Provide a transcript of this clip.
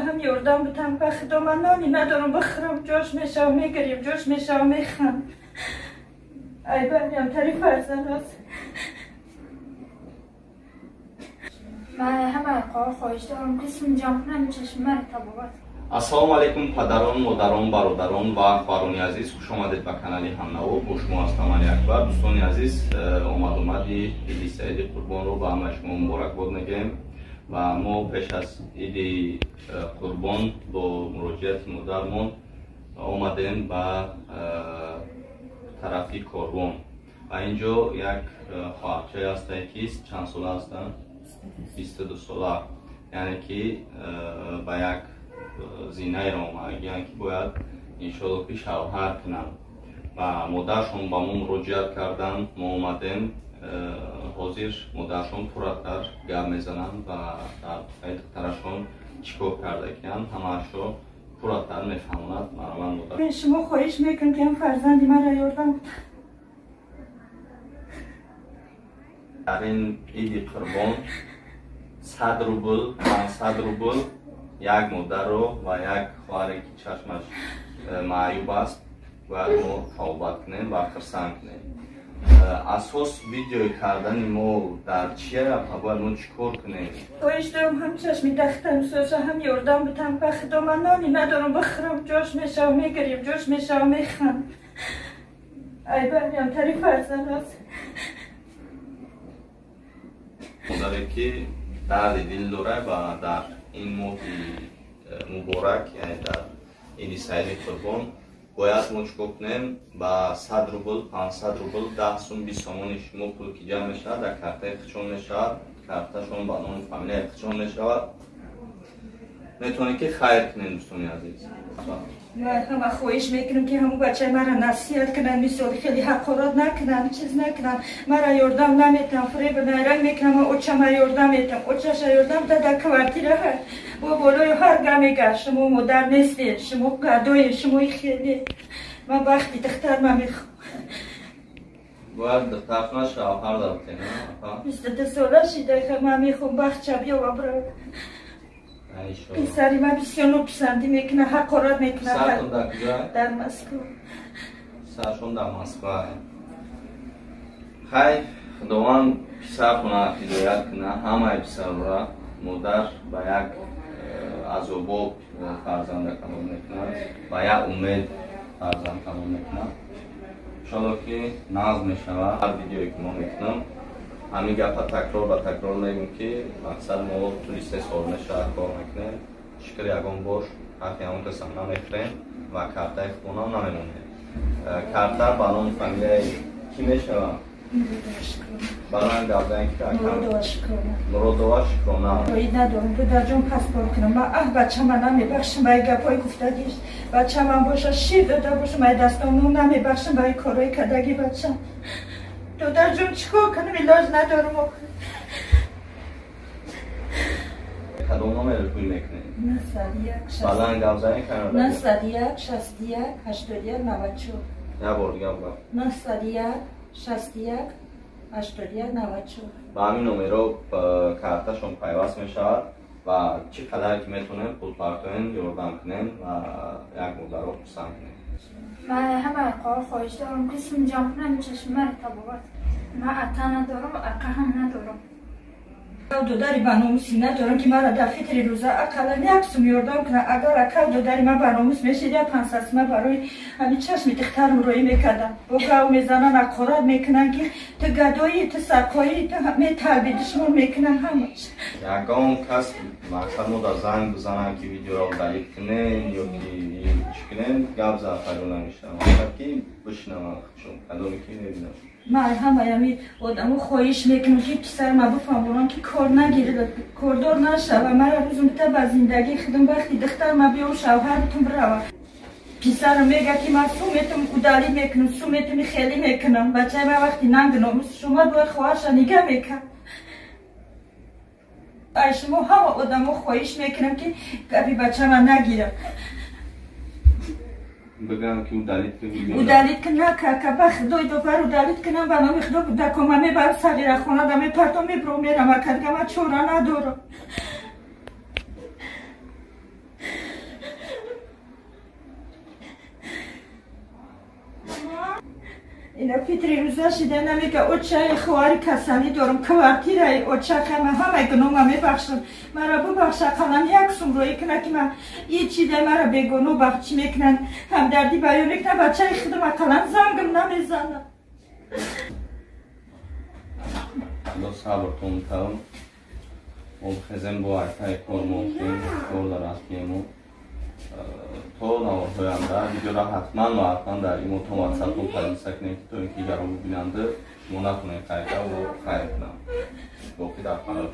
هم یردم بتم به خدا من نانی ندارم بخورم جوش میشه و میگریم جوش میشه و میخم ای بریم تری فرزند هست. من همه قار خواهش دارم قسم جمع کنم چشم من تبابت. Ассалому алайкум падарон, модарон, бародарон ва хоҳарони азиз, хуш омадед ба канали Ҳамнаво. Бо шумо ҳастам Али Акбар. Дӯстони азиз, омад-омади Иди Саиди Қурбонро ба ҳамаи шумо муборакбод мегӯем ва мо пеш аз Иди Қурбон бо муроҷиати модармон омадем ба тарафи Корвон ва инҷо як хоҳарчае ҳастае ки чанд сола ҳастанд? 22 сола, яъне ки ба як зинаеро омадагиянд ки бояд иншоалло ки шавҳар кунанд ва модаршон ба мо муроҷиат карданд. Мо омадем, ҳозир модаршон пурратар гап мезананд ва дар бораи духтарашон чӣ кор кардагиянд ҳамаашро пурратар мефаҳмонад. Марҳамат модар. Шумо хоҳиш мекунам ки ҳам фарзанди маро ёрдам. Дар ин Иди Қурбон 100 рубл, 500 рубл як модарро ва як хоҳаре ки чашмаш маъюб аст бояд мо тавбат кунем ва хурсанд кунем. Асос видеои кардани мо дар чия бояд мо чӣ кор кунем? Хоҳиш дорам ҳам чашми духтарам сӯза ҳам ёрдам битам ба худо ман нони надорам бихӯрам ҷош мешава мегирем ҷош мешава мехам ай барем тари фарзанд аст. Модаре ки дарди дил дорад ва дар ин моҳи муборак, яъне дар Иди Саиди Қурбон бояд мо чӣ кор кунем? Ба 100 рубл, 500 рубл, 10 сум, 20 сомони шумо пул ки ҷамъ мешавад, дар картаи худшон мешавад, карташон ба номи фамилияи худшон мешавад. Метавонед ки хайр кунем, дӯстони азиз. Ман ҳама хоҳиш мекунам ки ҳамун бачаи маро насиҳат кунанд, мисол хеле ҳақорат накунанд, чиз накунанд. Маро ёрдам наметам, фиреб найранг мекунам, ман очама ёрдам метам, очаша ёрдам да дар квартира бо болои ҳар га мегашт. Шумо модар нестед, шумо гадоед, шумо хеле. Ман вақти духтарма мехоҳам. Бояд духтартона шавҳар додед, на? 22 сола шида, ман мехоҳам бахча биёвам брат. Писари ман бисёр нописандӣ мекунад, ҳақорат мекунад. Писаратон дар куҷо? Дар Москва. Писарашон дар Москва. Хай, Худованд писаратонро ҳидоят кунад, ҳамаи писарора. Модар ба як азобоб фарзанда калон мекунад, ба як умед фарзанд калон мекунад. Иншоалло ки нағз мешавад. Ҳар видеое ки мо мекунам ҳамин гапа такрор ба такрор мегӯм ки мақсад мо тӯли 3 сол мешавад кор мекунем, шукр ягон бор ҳаққи ҳамон касам намехӯрем ва картаи худонам намемонем. Карта ба номи фамилияи кӣ мешавад? Баланд гап занед ки Муродова Шукрона. Надорам дударҷон паспорт кунам. Ман аҳ бачама намебахшам ба гапҳои гуфтагиш. Бачамам боша шир дода бошам, ай дастонам намебахшам ба корҳои кардаги бачам. Додарҷон чӣ кор кунам, илоҷ надорам. Кадом номеро пул мекунед? 901 Баланд гап занед. 901 61 81 94. Як бор дига гап. 901 61 81 94. Ба ҳамин номеро карташон пайваст мешавад ва чӣ қадар ки метавонем пул партоем, ёрдам кунем ва як модарро хурсанд кунем. Ман ҳамаи қор хоҳиш дорам қисм ҷамъ кунам чашми маро табобат. Ман ата надорам, ака ҳам надорам. Додари ба номуси надорам ки маро дар фитри рӯза ақаллан як сум ёрдам кунад. Агар ака додари ман ба номус мешид, як 500 сума барои ҳамин чашми духтарам роӣ мекардам. Бо гав мезананд, ҳақорат мекунанд ки ту гадоӣ, ту сақоӣ, ту металби, душмон мекунанд ҳамаш. Ягон кас мақсад мо дар занг бизананд ки видеоро удалить кунем ё ки чӣ кунем, гап зад пайдо намешавад. Мақсад ки бишнаванд худшон кадоме ки мебинанд. Ман ҳамаями одамо хоҳиш мекунам, ки писарма бифаҳмонам, ки кор нагирад, кордор нашава. Мара рӯзум бита ба зиндагии худам вақти духтарма биём шавҳар битум бирава. Писарам мега, ки ман сум метум удалӣ мекунам, сум метуми хелӣ мекунам. Бачаи ман вақти нанг номус шумо бояд хоҳарша нигаҳ мекард. Ай шумо ҳама одамо хоҳиш мекунам, ки гапи бачама нагирад. Бигам ки удалить ки видео. Удалить ки накака, ба худои добар удалить кунам, ба номи худо кӯдакома мебарам сағирахона да мепартом, мебурам, мерам, акадга ман чора надорам. Ина фитри рӯза шида намега, очаи хоҳари касалӣ дорам, квартираи оча хама ҳамаи гуноҳма мебахшам, мара бубахш, ақаллан як сум роӣ куна, ки ман и чида мара бегуноҳ бахчӣ мекунанд, ҳамдардӣ баён мекунам, бачаи худам ақаллан зангам намезанам. Худо сабртон тавон. Мо бихезем бо айтаи кор мумкин, кор дар астиему. То наворҳоянда видеоро ҳатман ва ҳатман дар имо то ватсаптон поделиться кунед, ки то ин ки дигарон бибинанд, шумо натонед хайра ва хайр кунанд. Боқӣ дар паноҳ.